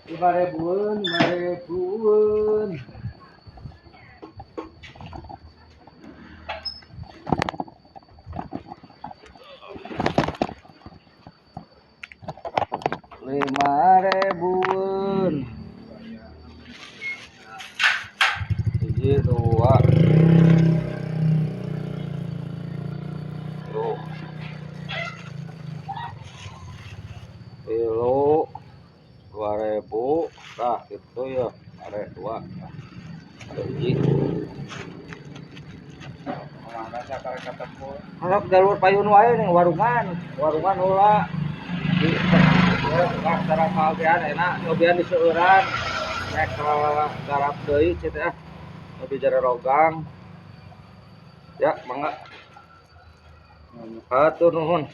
5 ribuan, 5 ribuan. 5 ribuan. Hiji, dua. Tuh. Tilu, 2 ribu. Nah, gitu ya. Are dua. Ada hiji. Mana sakar ketemu? Harap jalur payun wae ning warungan, warungan heula. Di ya, cara kaogean enak, nyobian di seueuran. Rek garap deui ceu teh ah. Lebih jara rogang. Ya, mangga. Hatur nuhun.